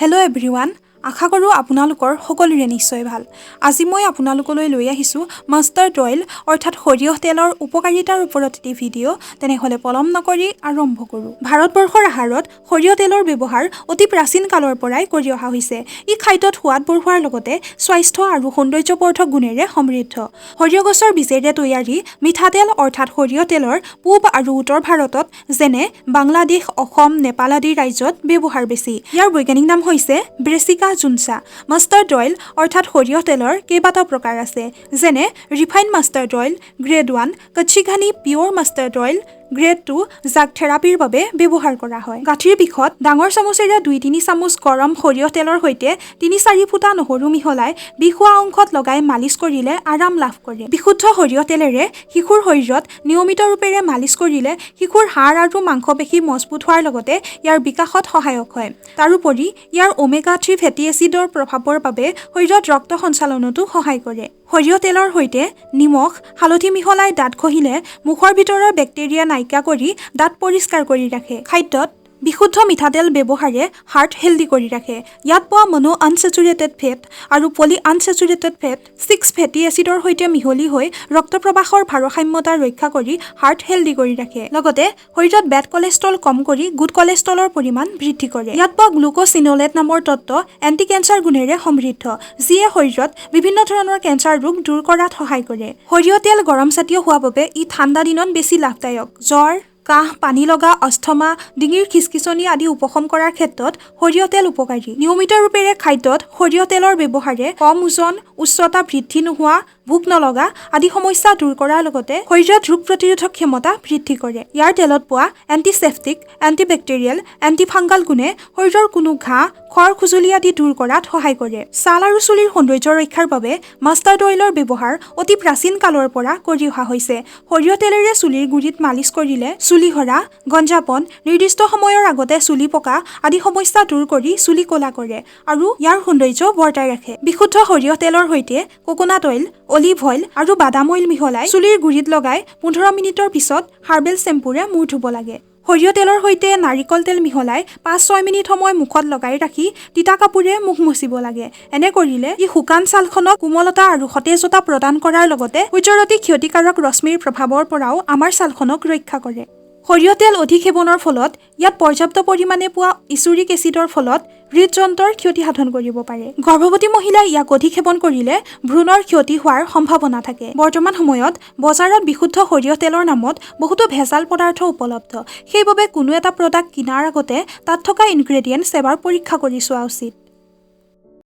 Hello' everyone, আশা কৰোঁ আপোনালোকৰ সকলোৰে নিশ্চয় ভাল। আজি মই আপোনালোকলৈ লৈ আহিছোঁ মাষ্টাৰ্ড অইল অৰ্থাৎ সৰিয়হ তেলৰ উপকাৰিতাৰ ওপৰত এটি ভিডিঅ'। তেনেহ'লে পলম নকৰি আৰম্ভ কৰোঁ। ভাৰতবৰ্ষৰ আহাৰত সৰিয়হ তেলৰ ব্যৱহাৰ অতি প্ৰাচীন কালৰ পৰাই কৰি অহা হৈছে। ই খাদ্যত সোৱাদ বঢ়োৱাৰ লগতে স্বাস্থ্য আৰু সৌন্দৰ্যবৰ্ধক গুণেৰে সমৃদ্ধ। সৰিয়হ গছৰ বীজেৰে তৈয়াৰী মিঠাতেল অৰ্থাৎ সৰিয়হ তেলৰ পূব আৰু উত্তৰ ভাৰতত, যেনে বাংলাদেশ, অসম, নেপাল আদি ৰাজ্যত ব্যৱহাৰ বেছি। ইয়াৰ বৈজ্ঞানিক নাম হৈছে ব্ৰেচিকা জুনচা। মাষ্টাৰ্ড অইল অৰ্থাৎ সৰিয়হ তেলৰ কেইবাটাও প্ৰকাৰ আছে, যেনে ৰিফাইন মাষ্টাৰ্ড অইল গ্ৰেড 1, কচ্চি ঘানি পিয়'ৰ মাষ্টাৰ্ড অইল গ্ৰেড 2, যাক থেৰাপিৰ বাবে ব্যৱহাৰ কৰা হয়। গাঁঠিৰ বিষত ডাঙৰ চামুচেৰে 2-3 চামুচ গৰম সৰিয়হ তেলৰ সৈতে 3-4 ফুটা নহৰু মিহলাই বিষ হোৱা অংশত লগাই মালিচ কৰিলে আৰাম লাভ কৰে। বিশুদ্ধ সৰিয়হ তেলেৰে শিশুৰ শৰীৰত নিয়মিত ৰূপেৰে মালিচ কৰিলে শিশুৰ হাড় আৰু মাংসপেশী মজবুত হোৱাৰ লগতে ইয়াৰ বিকাশত সহায়ক হয়। তাৰোপৰি ইয়াৰ ওমেগা 3 ফেটি এচিডৰ প্ৰভাৱৰ বাবে শৰীৰত ৰক্ত সঞ্চালনতো সহায় কৰে। সৰিয়হ তেলৰ সৈতে নিমখ, হালধি মিহলাই দাঁত ঘঁহিলে মুখৰ ভিতৰৰ বেক্টেৰিয়া নাইকিয়া কৰি দাঁত পৰিষ্কাৰ কৰি ৰাখে। খাদ্যত বিশুদ্ধ মিঠাতেল ব্যৱহাৰে হাৰ্ট হেল্ডি কৰি ৰাখে। ইয়াত পোৱা মনো আনচেচুৰেটেড ফেট আৰু পলি আনচেচুৰেটেড ফেট 6 ফেটি এচিডৰ সৈতে মিহলি হৈ ৰক্ত প্ৰবাহৰ ভাৰসাম্যতা ৰক্ষা কৰি হাৰ্ট হেল্ডি কৰি ৰাখে। লগতে শৰীৰত বেড কলেষ্ট্ৰল কম কৰি গুড কলেষ্ট্ৰলৰ পৰিমাণ বৃদ্ধি কৰে। ইয়াত পোৱা গ্লুক'চিনলেট নামৰ তত্ত্ব এণ্টি কেঞ্চাৰ গুণেৰে সমৃদ্ধ, যিয়ে শৰীৰত বিভিন্ন ধৰণৰ কেঞ্চাৰ ৰোগ দূৰ কৰাত সহায় কৰে। সৰিয়হ তেল গৰম জাতীয় হোৱা বাবে ই ঠাণ্ডা দিনত বেছি লাভদায়ক। জ্বৰ, কাহ, পানী লগা, অস্থমা, ডিঙিৰ খিচখিচনি আদি উপশম কৰাৰ ক্ষেত্ৰত সৰিয়হ তেল উপকাৰী। নিয়মিত ৰূপেৰে খাদ্যত সৰিয়হ তেলৰ ব্যৱহাৰে কম ওজন, উচ্চতা বৃদ্ধি নোহোৱা, ভোক নলগা আদি সমস্যা দূৰ কৰাৰ লগতে শৰীৰত ৰোগ প্ৰতিৰোধক ক্ষমতা বৃদ্ধি কৰে। ইয়াৰ তেলত পোৱা এণ্টিছেপ্টিক, এণ্টিবেক্টেৰিয়েল, এণ্টিফাংগাল গুণে শৰীৰৰ কোনো ঘাঁ, খৰ খুজুলি আদি দূৰ কৰাত সহায় কৰে। ছাল আৰু চুলিৰ সৌন্দৰ্য ৰক্ষাৰ বাবে মাষ্টাৰ্ড অইলৰ ব্যৱহাৰ অতি প্ৰাচীন কালৰ পৰা কৰি অহা হৈছে। সৰিয়হ তেলেৰে চুলিৰ গুৰিত মালিচ কৰিলে চুলি সৰা, গঞ্জাপন, নিৰ্দিষ্ট সময়ৰ আগতে চুলি পকা আদি সমস্যা দূৰ কৰি চুলি ক'লা কৰে আৰু ইয়াৰ সৌন্দৰ্য বৰ্তাই ৰাখে। বিশুদ্ধ সৰিয়হ তেলৰ সৈতে কোকোনাট অইল, অলিভ অইল আৰু বাদাম অইল মিহলাই চুলিৰ গুৰিত লগাই 15 মিনিটৰ পিছত হাৰ্বেল চেম্পুৰে মূৰ ধুব লাগে। সৰিয়হ তেলৰ সৈতে নাৰিকল তেল মিহলাই 5-6 মিনিট সময় মুখত লগাই ৰাখি তিতা কাপোৰে মুখ মচিব লাগে। এনে কৰিলে ই শুকান ছালখনক কোমলতা আৰু সতেজতা প্ৰদান কৰাৰ লগতে সূৰ্যৰ অতি ক্ষতিকাৰক ৰশ্মিৰ প্ৰভাৱৰ পৰাও আমাৰ ছালখনক ৰক্ষা কৰে। সৰিয়হ তেল অধিক সেৱনৰ ফলত ইয়াত পৰ্যাপ্ত পৰিমাণে পোৱা ইচুৰিক এচিডৰ ফলত হৃদযন্ত্ৰৰ ক্ষতি সাধন কৰিব পাৰে। গৰ্ভৱতী মহিলাই ইয়াক অধিক সেৱন কৰিলে ভ্ৰূণৰ ক্ষতি হোৱাৰ সম্ভাৱনা থাকে। বৰ্তমান সময়ত বজাৰত বিশুদ্ধ সৰিয়হ তেলৰ নামত বহুতো ভেজাল পদাৰ্থ উপলব্ধ। সেইবাবে কোনো এটা প্ৰডাক্ট কিনাৰ আগতে তাত থকা ইনগ্ৰেডিয়েণ্টছ এবাৰ পৰীক্ষা কৰি চোৱা উচিত।